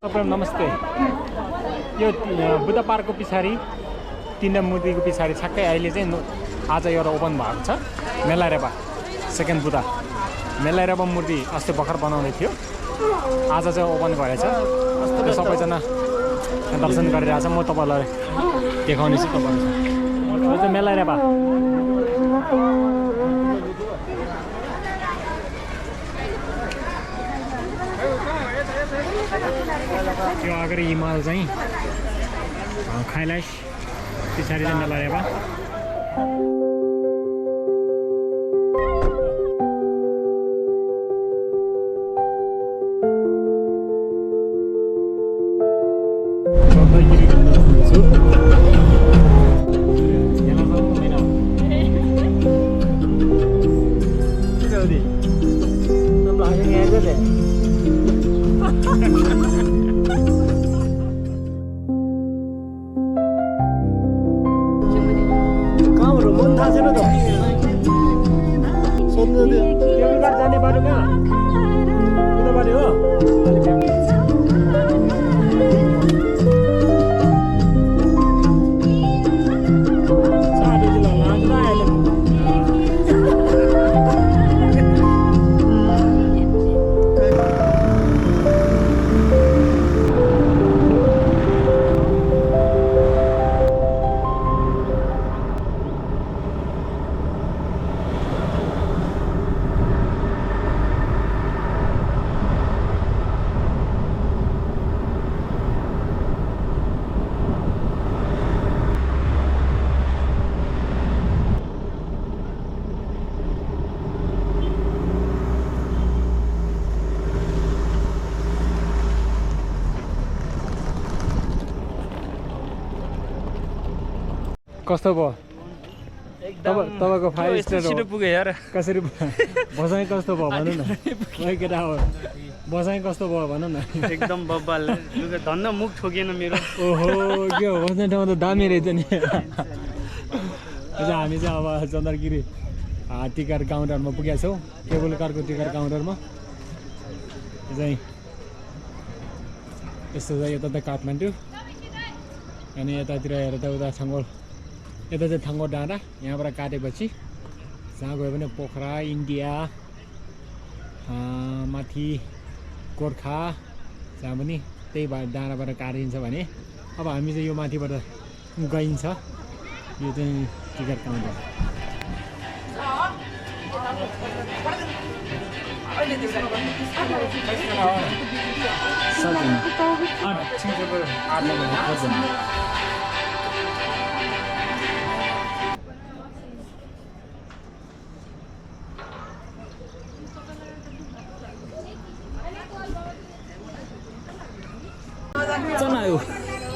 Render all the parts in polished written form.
नमस्ते। यो बुद्ध पार्कको पछाडि तीनवटा मूर्तिको पछाडि छक्कै अहिले चाहिँ आज एउटा ओपन भएको छ मेलारेबा सेकेन्ड बुद्ध। मेलारेबा मूर्ति अस्ति भर्खर बनाउँदै थियो, आज चाहिँ ओपन गरेछ। सबैजना दर्शन गरिरहेछ। म तपाईँलाई देखाउने छु। तपाईँलाई यो चाहिँ मेलारेबा। त्यो अगाडि हिमाल चाहिँ कैलाश, पछाडि चाहिँ मेलारेबा। जाने बाटो कहाँ? उता बाटो हो? कस्तो भयो तपाईँको 5 स्टार हो? पुग्यो यार। कसरी बसाइ कस्तो भयो भन्नु न? केटा हो, बसाइ कस्तो भयो भन्नु न? एकदम बब्बाल, धन्न मुख ठोकिएन मेरो। ओहो, के हो बस्ने ठाउँ त दामी रहेछ नि। हामी चाहिँ अब चन्द्रगिरी टिकट काउन्टरमा पुगेका छौँ। केबल कारको टिकट काउन्टरमा चाहिँ यस्तो छ। यता त काठमाडौँ, अनि यतातिर हेर त उता छङ्गोल, यता चाहिँ थङ्गो डाँडा। यहाँबाट काटेपछि जहाँ गयो भने पोखरा, इन्डिया, माथि गोर्खा, जहाँ पनि त्यही डाँडाबाट काटिन्छ भने अब हामी चाहिँ यो माथिबाट गइन्छ। यो चाहिँ टिकट काउन्टर।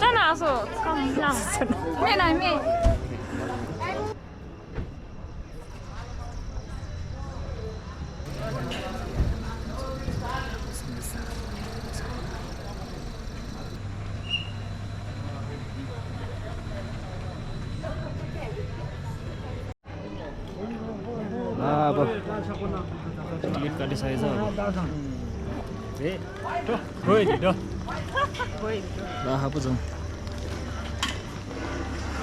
在哪说？看一下。面来面。अब टिकट काटिसकेछ। ए गयो ढिलो पो जाउँ।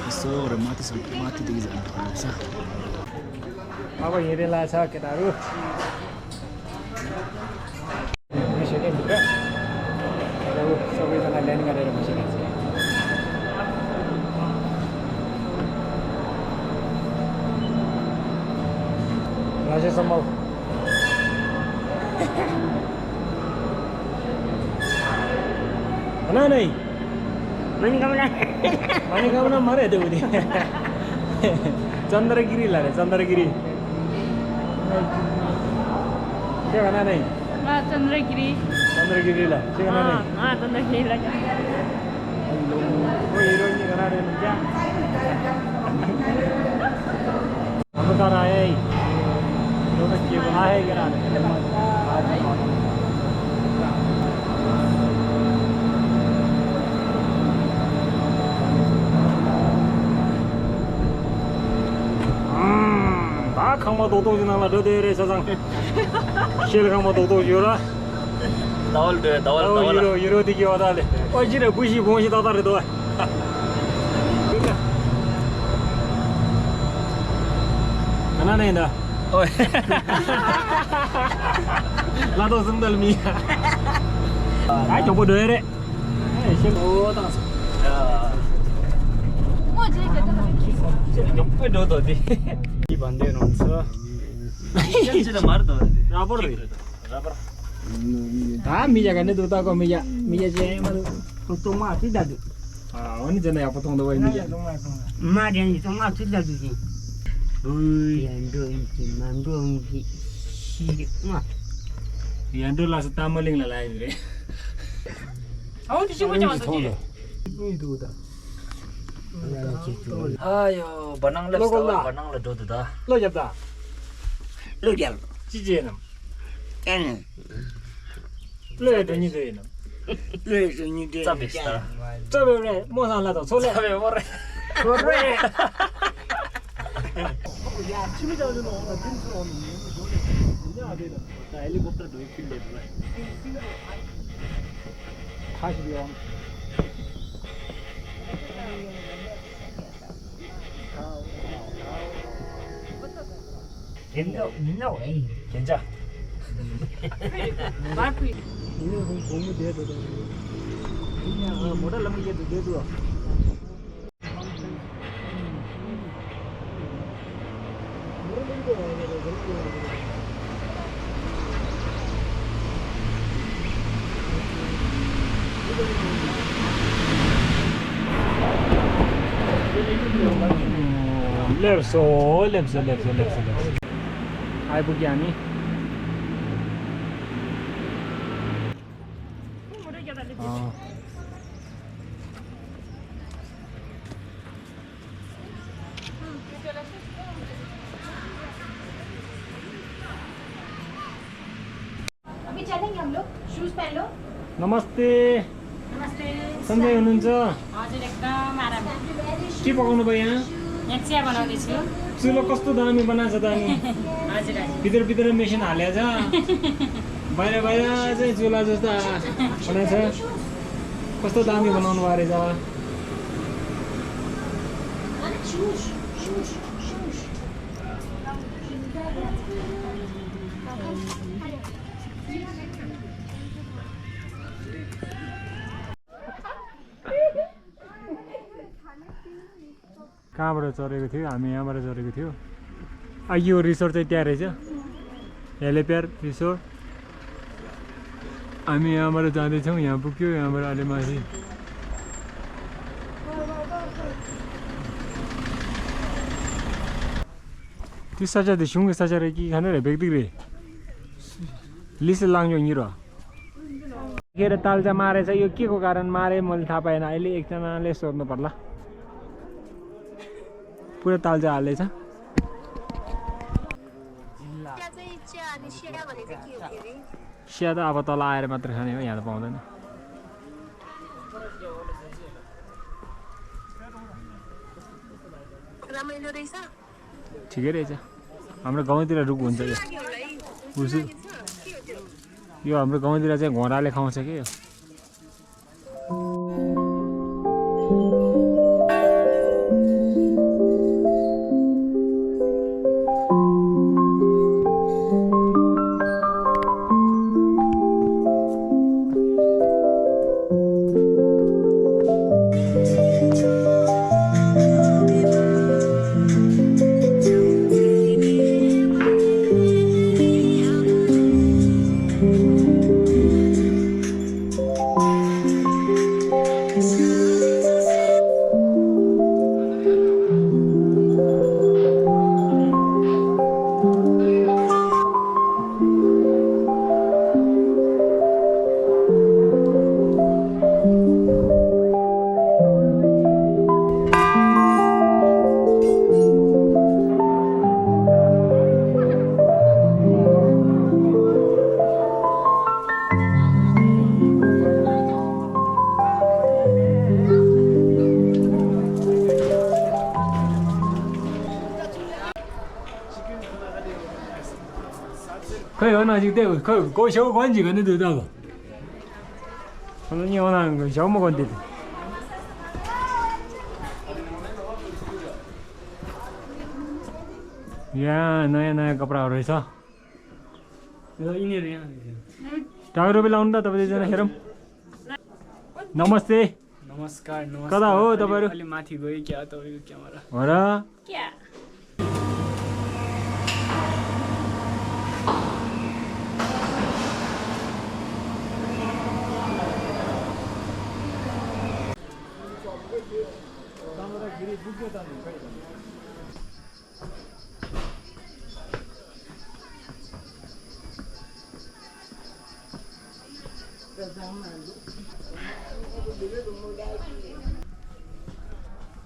यसो गरेर माथिदेखि जानु पर्छ। अब हेरेला छ केटाहरू। सबैजना ल्यान्ड गरेर बसिरहेको छ। राजेशसम्म भन नै मनोकामना मरे त्यो उनी चन्द्रगिरी लाने चन्द्रगिरी के भन नै चन्द्रगिरी चन्द्रगिरीलाई के भन नै चन्द्रगिरीलाई हिरोइन गरा रे क्या हाम्रो तर आए यो त के बनाए गरा 강마 도도지나라 저대래 저장 실 강마 도도지요라 나 유로디기 와달래. 어지러 부시 공시 다다르도. 하나네다. 나도 승달미. 아, 저거 너래. 오, 당스. 옆에 넣어도 돼. 이 반대로 넣어. 진짜 말도 रबर दा मिया गर्ने दुताको मिया मिया चाहिँ तो माथि दाजु हो नि जना यहाँ पताउँदो भयो मिया माथि नि तो माथि दाजु कि यहाँ डोला छ तामलिङलाई लाग्यो रे Oh, did you watch it? 아유 번ang lep스 번ang lep 도다 low जब्दा low 잘 지지에는 엔 low 되니 되는 르니 데 잡스타 저베레 모산라도 소래 잡에 뭐래 소래 야 춤이 자주는 오늘 댄스 오는 이거 어디다 나 헬리콥터 도 필래 다시 요 No way. 괜찮아. 말프. 이거 공부 돼도 돼 그냥 모델 넘게 돼도 lepso आइपुग्यो हामी अभी चलेंगे हम लोग शूज पहन लो नमस्ते नमस्ते सन्जय हुनुहुन्छ हजुर एकदम आराम के पकाउनु भयो यहाँ यहाँ चिया बनाउँदैछु चुलो कस्तो दामी बनाएको छ त अनि हजुर हजुर भित्र भित्र मेसिन हालेको छ बाहिर बाहिर चाहिँ चुला जस्तो बनाएको छ कस्तो दामी बनाउनु भयो रहेछ कहाँबाट चढेको थियो हामी यहाँबाट चढेको थियो यो रिसोर्ट चाहिँ त्यहाँ रहेछ हेलिप्याड रिसोर्ट हामी यहाँबाट जाँदैछौँ यहाँ पुग्यो यहाँबाट अलि माथि त्यो साचा सँग साचा रे कि खाने रे बेग्दिक रे लिस लाग्यो हिरो के रे तालजा मारेछ यो के को कारण मारे मैले थाहा पाएन अहिले एकजनाले सोध्नु पर्ला पुरा तालजा हालेछ सिया त अब तल आएर मात्र खाने हो यहाँ त पाउँदैन ठिकै रहेछ हाम्रो गाउँतिर रुख हुन्छ यो हाम्रो गाउँतिर चाहिँ घोडाले खाउँछ कि यो可以和那就对，可以搞小关系跟那都到了。 오늘 원하는 거 저 먹었는데. यहाँ नयाँ नयाँ कपडाहरू रहेछ यिनीहरू यहाँ टाउरो बेला आउनु त तपाईँ दुईजना हेरौँ नमस्ते नमस्कार नमस्कार कता हो तपाईहरु अलि माथि गयो क्या तपाईको क्यामेरा हो र क्या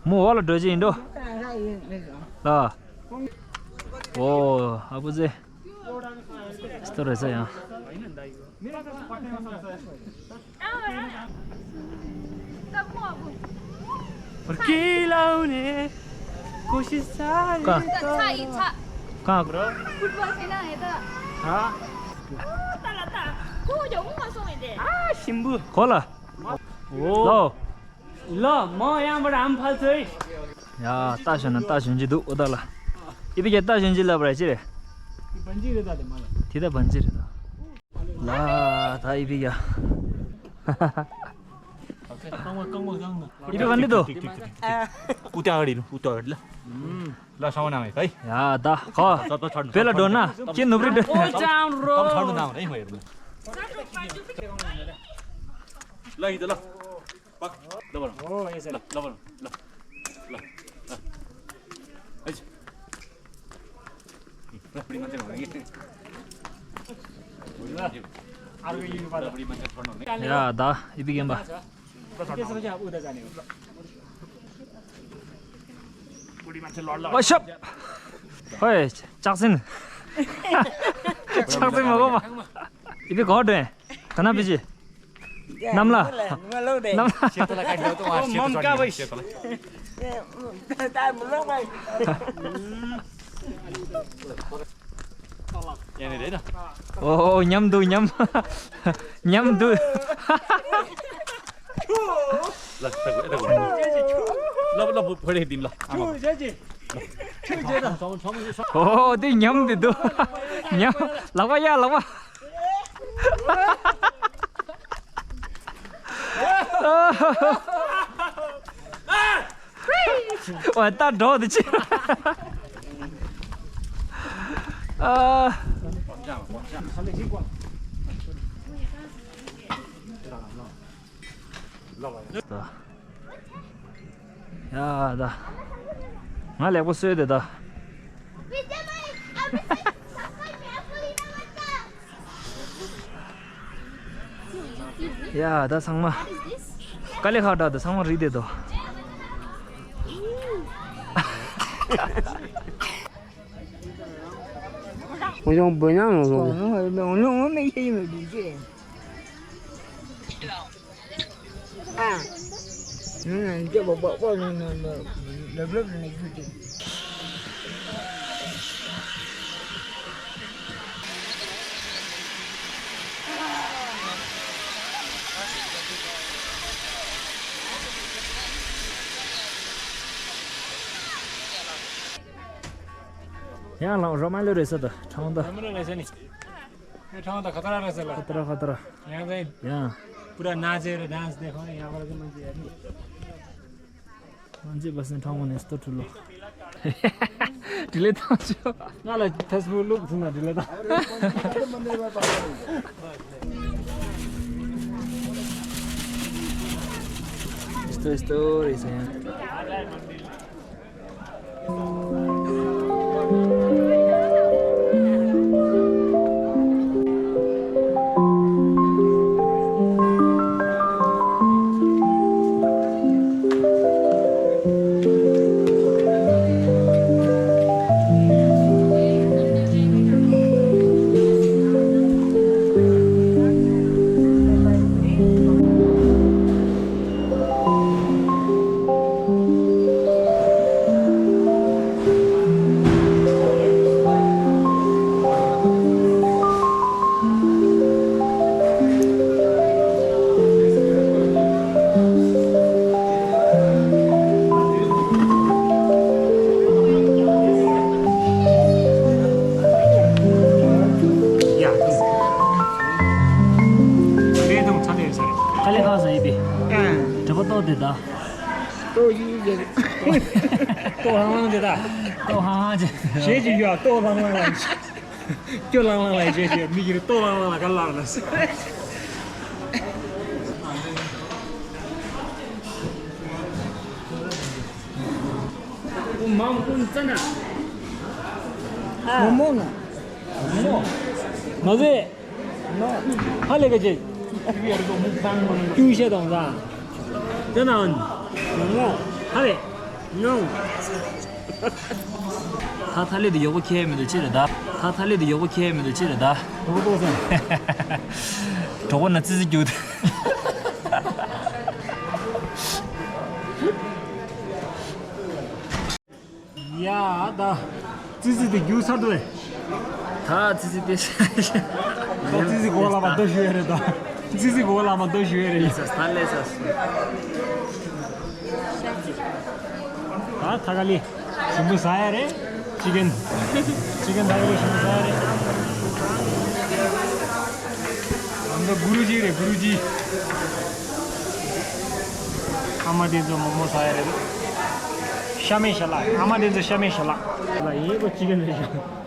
म होला डोजी इन्डो ल ओ अब चाहिँ यस्तो रहेछ यहाँ फर्किलाउने कोसिस कहाँ कहाँ फुटबल छैन यता को जो मसँग इदे सिम्बु खोला ओ ल म यहाँबाट आम फाल्छु है या तासुन दु उदला इबे तासुन जिल्ला बराइछि रे तिदा भन्छ रे ला ता इबे या इबे भन्ने दो उता अगाडि ल ल सामान आए है या दा ख बेला डोना के नुब्री तम छड्नु नआउनु है म हेर्नु ल हिजो ल पक ल बरु ओ यसरी ल बरु ल ल है बडी मान्छे हो कि अर्को लिनु पर्छ बडी मान्छे छोड्नु हुने या दा इबे गेम बा त्यसपछि अब उता जाने हो बुढी मान्छे लड्ला वशप ओइ चाक्सिन चाक्सिन मगो इबे घट है कना बिजी नामला नामला सेतोलाई काटिदेऊ त उहाँ सेतो ममका भइस यहाँनिर हैन ओ न्यामदु न्यामदु ल ल फोडे दिम ल ओ दे न्यामदु दु न्याम लवा या लवा 와, 딱 넣어 넣지. 아. 야, 나. 나 레고 써야 되다. 야, 나 상마. 깔리 가다, 나 상마 리데도.我用不让我说，我没听你们理解。啊，这我那出去。 यहाँ रमाइलो रहेछ त ठाउँ त राम्रो रहेछ नि यो ठाउँ त खतरा रहेछ ल खतरा खतरा यहाँ चाहिँ यहाँ पुरा नाचेर डान्स देखाउने यहाँबाट चाहिँ मान्छे हेर्ने मान्छे बस्ने ठाउँ भने यस्तो ठुलो ढिलै त आउँछु ल फेसबुक लुक छुन ढिलो त यस्तो यस्तो रहेछ यहाँ 都哈去，学几句啊，都啷啷来，就啷啷来学学，你给都啷啷来个啷了是。我忙我真的，我梦了，老子，还那个姐，丢些东西啊，真的，还得， 他탈리도 요거 케미도 찌르다. 다 탈리도 요거 케미도 찌르다. 누구도선. 저거는 찌지기우드. 야, 나 찌지도 유사도 해. 다 찌지기. 너 찌지 고라마 더 쉬어야다. 찌지 고라마 더 쉬어야. 탈레사스. 아, 타갈리. 신부 사야래. 지금 타갈리 신부 사야래. 너 구루지래, 구루지. 아마데도 뭐뭐 사야래. 샤메샬라. 아마데도 샤메샬라. 나 이거 지금 되죠.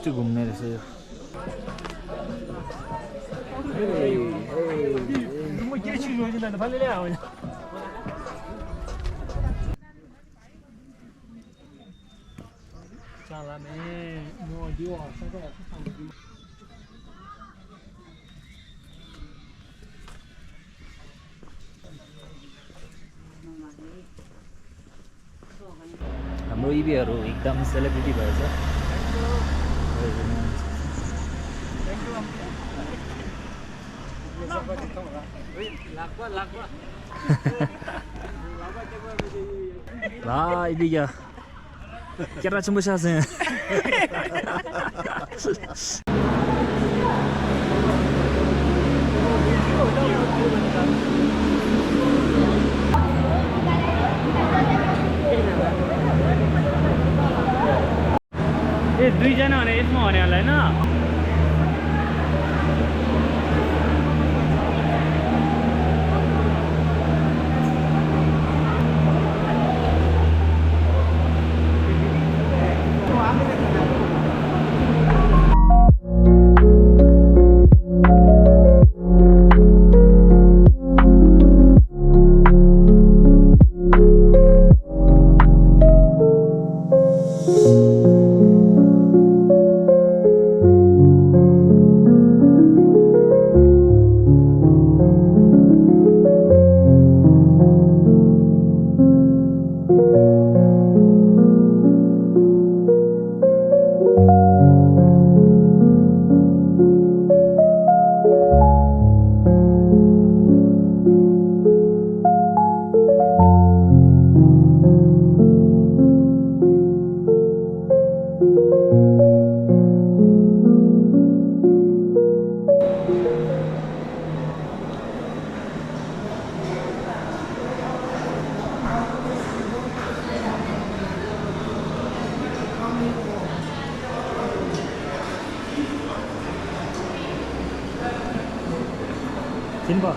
घूमने रहे हाम्रो इबीहरु एकदम सेलिब्रिटी भएछ 라 이비야 깨라 좀 보셔서 ए दुई जना भने यसमा भने होला हैन 진바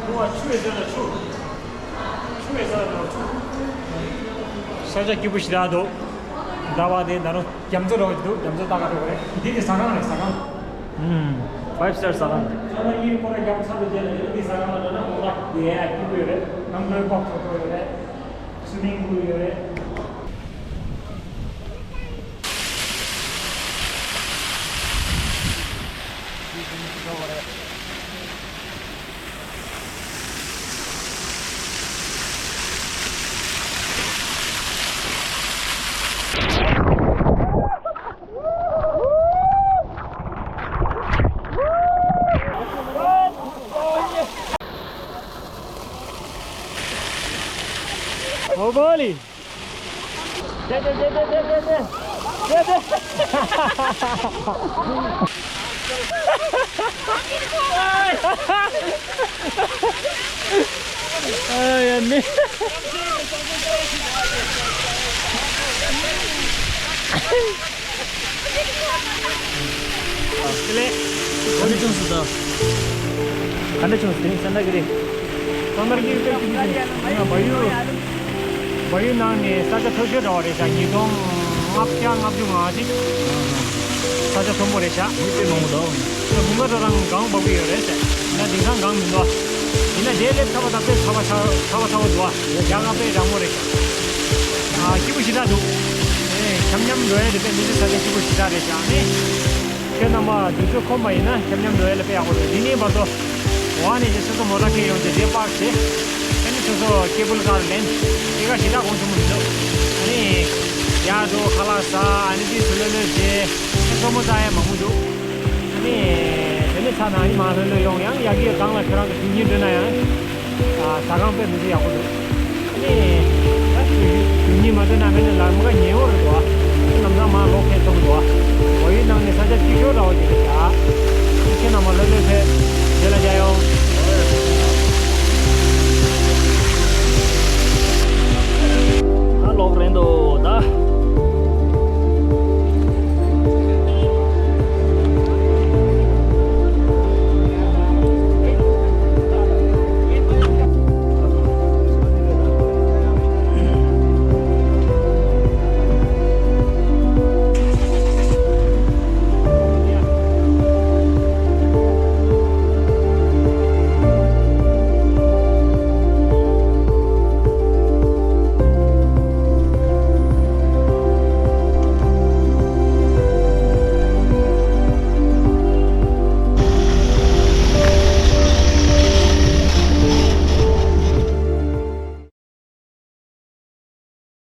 우와 추해잖아 추 추해서 살짝 기부시라도 나와대 나는 겸저로도 겸저다가도 그래. 이게 상관은 상관. 5-star 사간. 저는 이 거래 겸사도 되는 이 상관은 뭔가 예 기부요래. 남들 법 그거래. 스밍구요래. 오버리. 아, 네. 그래. 간대 좀 쓰다. 간대 좀 쓰니 산다 그래. 오늘 이렇게 바유 나네 사자 터져라래 자 이동 앞장 앞중하지 사자 선물해자 밑에 너무 더워. 뭔가랑 강 먹이래 나 등산 강 민도 이나 제일 타고 앞에 타고 좋아 양 앞에 장모래 아 기부시다도 예 cam념도에 되 미지 사자 기부시다래 자네 그나마 뒤쪽 콤바이나 cam념도에 빼 하고 이니 봐도 와니 제서 뭐라게 요제 대박지 그래서 케이블 가는 이거 시다 공주문이죠. 아니 야도 칼라사 아니지 술래지 소모자에 마무도 아니 되는 차나 아니 말을 용량 야기 강라 그런 거 중요되나요? 아 사강배 무슨 야고도 아니 니 맞은 하면 라무가 예어를 좋아 남자 말 로켓 좀 좋아 거의 나는 사자 기교라고 지자 이렇게 나만 relate 제가